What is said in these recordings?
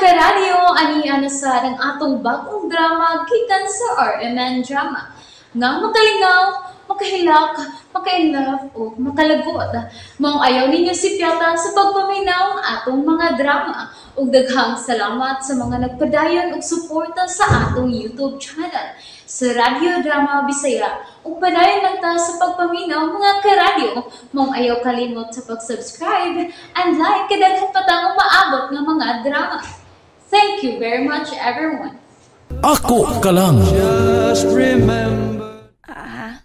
Karadyo, ani ana sa ang atong bagong drama gikan sa RMN Drama. Nga makalingaw, makahilak, maka-inlove o makalagot. Maong ayaw ninyo sipyata sa pagpaminaw ang atong mga drama. Ug daghang salamat sa mga nagpadayon og suporta sa atong YouTube channel sa Radyo Drama Bisaya. Ug padayon lang ta sa pagpaminaw mga karadyo. Maong ayaw kalimot sa pag-subscribe and like kay daghan pa tang umaabot nga mga drama. Thank you very much, everyone. Ako ka lang. Just remember. Ah.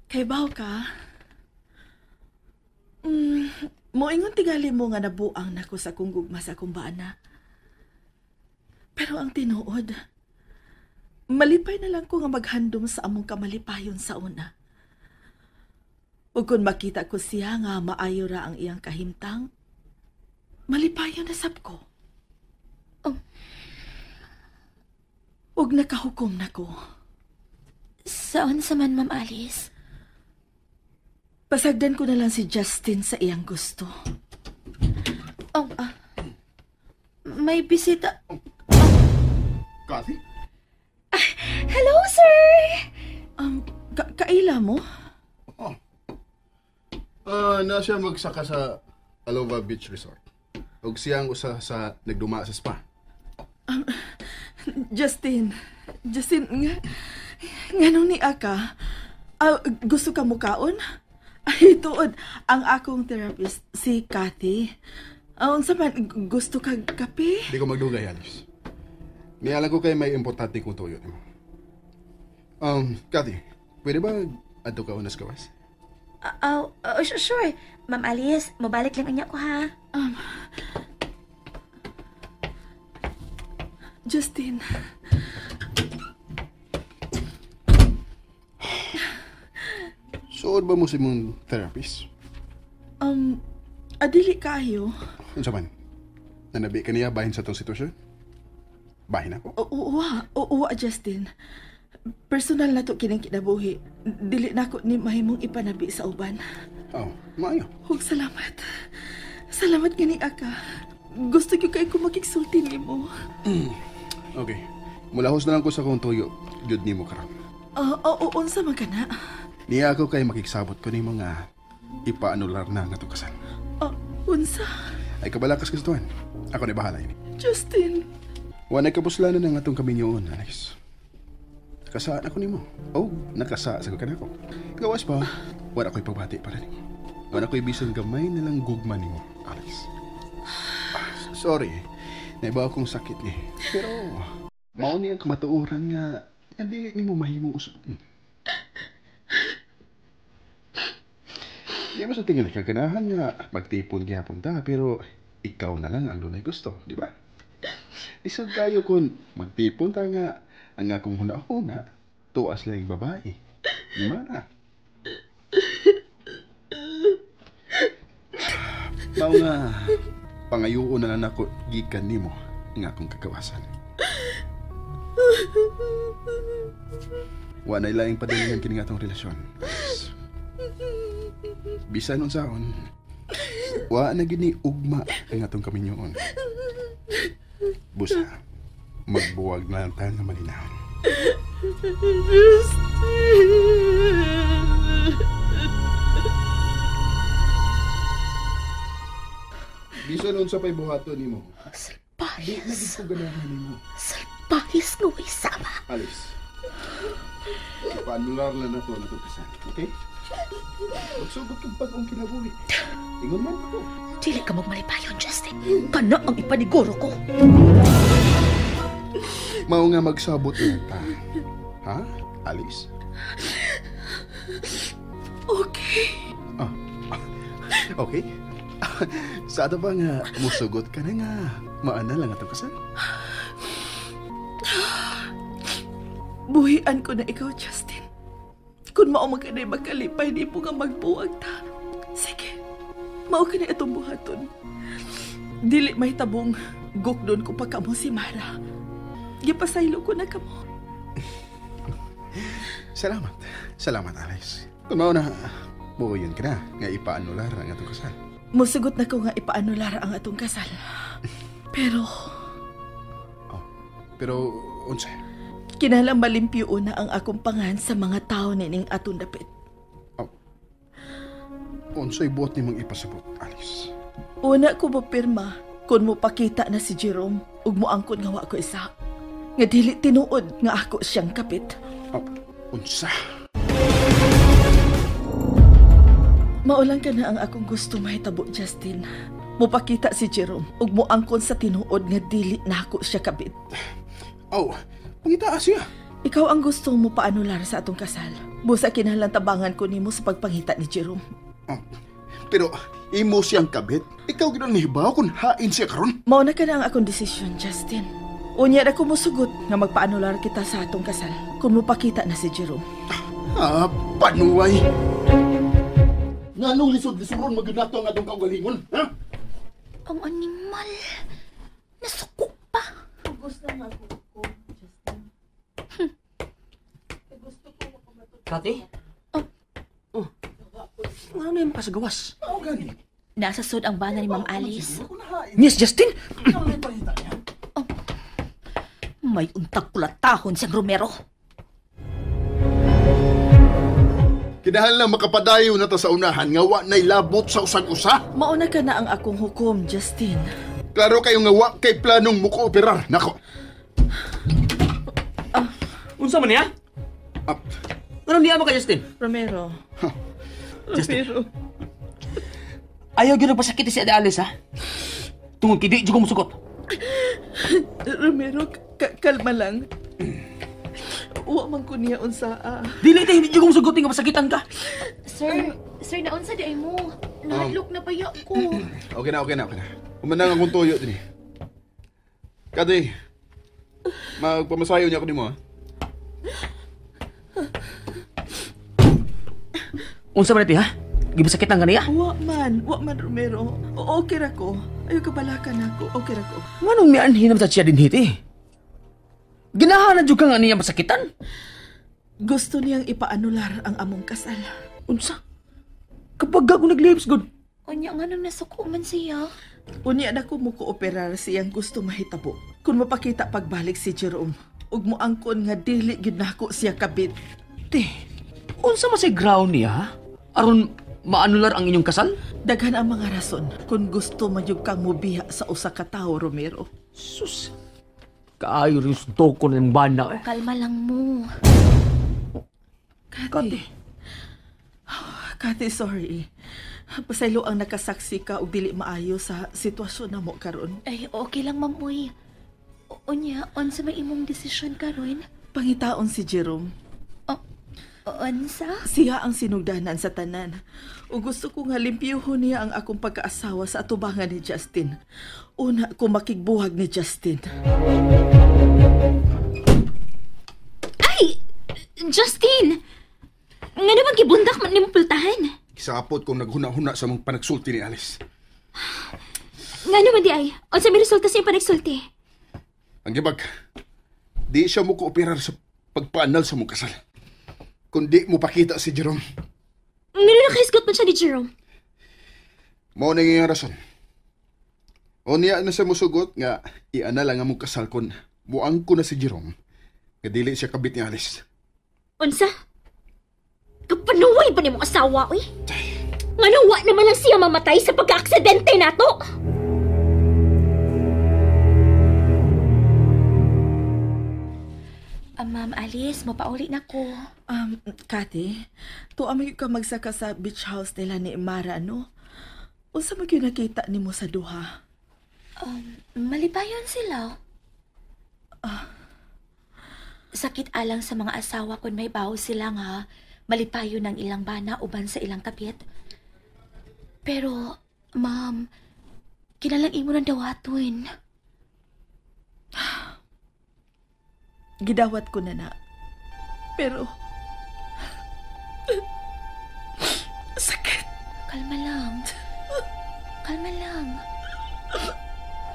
Kaybaw ka? Moingon tingali mo nga nabuang nako sa akong gugma sa akong baana. Pero ang tinuod, malipay na lang ko nga maghandom sa among kamalipayon sa una. Ug kung makita ko siya nga maayo ra ang iyang kahimtang, malipayon na sab ko. Oh. Ug nakahukom na ko. Saan sa man, Ma'am Alice? Pasagdan ko na lang si Justin sa iyang gusto. Oh, may bisita. Kathy? Hello, sir! Kaila mo? Oh. Na siya magsaka sa Alova Beach Resort. Og siyang usa sa nagduma sa spa. Justin, nga, nganong ni aka? Gusto ka mukaon? Ay, tuod, ang akong therapist, si Kathy. Unsa man, gusto ka kape? Di ko magdugay, Alice. Nialam ko kay may importante kong tuyo nimo. Kathy, pwede ba adto ka unas gawas? Sure. Ma'am Alice, mabalik lang anya ko, ha? Justin. Suod ba mo si mong therapist? Adili kayo. Unsa man? Nanabi ka niya bahin sa tong sitwasyon? Bahin ako? Uwa, Justin. Personal na to kining kinabuhi. Dili na ko ni mahimong ipanabi sa uban. Oh, maayo. Hug salamat. Salamat gani aka. Gusto ko kay ko makigsulti nimo. Okay. Mulahos na lang ko sa kong tuyo. Jud nimo karon. Oo, unsa man ka na? Niya ako kay makigsabot ko nimo nga ipaanular na nga itong kasal. Unsa? Ay kabalakas kastuan. Ako na bahala ini. Justin. Wa na kapuslanan ang atong kaminyoon, Alex. Nakasaan ako nimo. Oh, nakasa sa ka nako. Gawas pa, wala ko'y pagbati para nimo. Wala ko'y bisan gamay na lang gugma nimo, Alex. Sorry, naiba akong sakit ni. Pero mao ni ang kamatuoran nga hindi nimo mahimong usab. Di mo sa tingin kaganahan nga magtipon gihapon ta, pero ikaw na lang ang dunay gusto, di ba? Isod kayo kung magtipon ta nga ang akong huna-huna, tuas lang yung babae. Di ba na? Mao nga, pangayuon na lang ako gikan nimo ang akong kagawasan. Wa na ilaing padalingan kini nga atong relasyon. Bisan unsaon, wa na gini ugma ang atong kaminyoon. Busa, magbuwag na lang tayo nga malinahon. Bisan unsa pa'y buhaton nimo. Salpahis. Di na gid ko ganahan nimo. Salpahis nga way sama. Alice, ipanular lang na to na itong kasal, okay? Magsugot kang pag-ong kinabuhi. Ingon man ako. Dili ka magmalipayon, Justin. Kana ang ipaniguro ko. Mao nga magsabot na ta. Ha, Alice? Okay. Okay? Sa ato ba nga musugot ka na nga maana lang atong kasal? Buhian ko na ikaw, Justin. Kung mao man kanay magkalipay, di po nga magbuwag ta. Sige, mao kanay atong buhaton. Dili may tabong gukdon ko pa kamo si Mara. Gipasaylo ko na kamo. Salamat. Salamat, Alice. Kung mao na, buoyon ka na nga ipaanular ang atong kasal. Musugot na ko nga ipaanular ang atong kasal. Pero... Oh, pero, unsa? Kinahanglan malimpyo na ang akong pangan sa mga tao nining atong dapit. Oh. Unsay buot nimong ipasabot, Alice? Una ko mo pirma kung mo pakita na si Jerome ug moangkon nga wa ko isa. Nga dili tinuod nga ako siyang kapit. Oh, unsa? Maulang ka na ang akong gusto mahitabo, Justin. Mupakita si Jerome ug moangkon sa tinuod nga dili na ako siya kabit. Oh, pangita siya. Ikaw ang gusto mo paanular sa atong kasal. Busa kinahanglan tabangan ko nimo sa pagpangita ni Jerome. Oh, pero imo siyang kabit. Ikaw gid ang nihibaw kung hain siya karon. Mao na ka na ang akong desisyon, Justin. Unya na ko mosugot nga magpaanular kita sa atong kasal kung mupakita na si Jerome. Ah, panuway. Nganong lisod-lisuron maginato ang atong kaugalingon, ha? Ang animal. Nasuko pa. Gusto nga ako ko, Justin. Gusto ko makamatod. Kati? Oh. Oh. Ngano yung makasagawas? Mao gani. Nasa sud ang bana ni Ma'am Alice. Yes, Justin! Oh. May untag kulatahon siyang Romero. Kinahanglan makapadayo na ta sa unahan nga wa na'y labot sa usag-usa. Mauna ka na ang akong hukom, Justin. Klaro kayo nga wa kay planong mukooperar. Nako. Unsa man niya? Anong niya mo ka, Justin? Romero. Huh. Justin. Romero. Ayaw gyud pasakit si Ate Alice, ha? Tungod kay di jud ko musugot. Romero, kalma lang. Wa man ko niya unsa. Dili tayo, hindi ko musugot nga masakitan ka. Sir, naunsa di ay mo. Nahadlok na paya ko. Okay na. Humanang akong tuyo din eh. Kati, magpamasayo niya ako nimo, ha? Unsa man iti, ha? Gibasakitan ka niya? Wa man, Romero. Okay ra ko. Ayaw kabalakan ako. Okay ra ko. Nganong mianhin naman sa siya din hiti? Ginahan na jud ka nga niya masakitan? Gusto niyang ipaanular ang among kasal. Unsa? Kapag ako naglips, good. Unya, nga nung nasuko man siya. Unya na ko mo-kooperar siyang gusto mahitabo. Kung mapakita pagbalik si Jerome, ug moangkon nga dili gyud nako siya kabit. Te, unsa man say ground niya, ha? Aron maanular ang inyong kasal? Daghan ang mga rason kung gusto man jud kang mobiya sa usa ka tawo, Romero. Sus. Kaayo rin sa toko ng bana eh. Kalma lang mo. Kati. Kati, sorry. Pasaylo ang nakasaksi ka og dili maayo sa sitwasyon na mo karon. Ay, okay lang, ma'am, uy. Unya, unsa may imong desisyon karon? Pangitaon si Jerome. Unsa? Siya ang sinugdanan sa tanan. O gusto ko nga limpyuhon niya ang akong pagkaasawa sa atubangan ni Justin. Una ko makigbuhag ni Justin. Ay! Justin! Nga naman gibundak man nimong pultahan? Kisapot kong naghuna-huna sa mong panagsulti ni Alice. Nga naman di ay, unsa may resulta sa iyong panagsulti? Ang gibag, di siya mo kooperar sa pagpaanal sa mong kasal. Kundi mo pakita si Jerome. Ngano nakahisgot man siya ni Jerome? Mao na nga rason. O niya na sa musugot nga iana lang ang mong kasal kon muang ko na si Jerome nga dili siya kabit ni Alice. Unsa? Kapanuway ba ni mong asawa, oy? Ngano wa naman lang siya mamatay sa pagka-aksidente nato? Ma'am Alice, mapauli na ko. Kati, tuwa mo ka magsaka sa beach house nila ni Mara, no? Unsa man gyud nakita nimo sa duha? Malibayon sila. Sakit alang sa mga asawa kung may bawo sila nga malipayon ang ilang bana uban sa ilang kapit. Pero, ma'am, kinalang imo ng dawaton. Gidawat ko na na. Pero, sakit. Kalma lang. Kalma lang.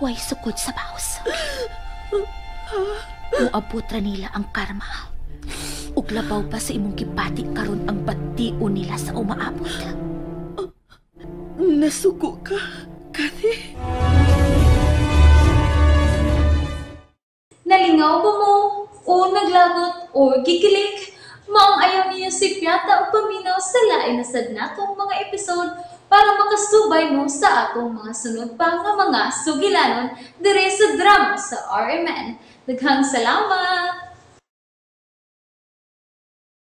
Huwag sukod sa baos. Muabot ra nila ang karma. Ug labaw pa sa imong gibati karon ang batio nila sa umaabot. Nasuko ka, Kathy? Nalingaw ba mo? O naglagot o gikilig? Maong ayaw niyo si Piata o paminaw sa lain na sad natong mga episode para makasubay mo sa atong mga sunod pa nga mga sugilanon dire sa drama sa RMN. Daghang salamat!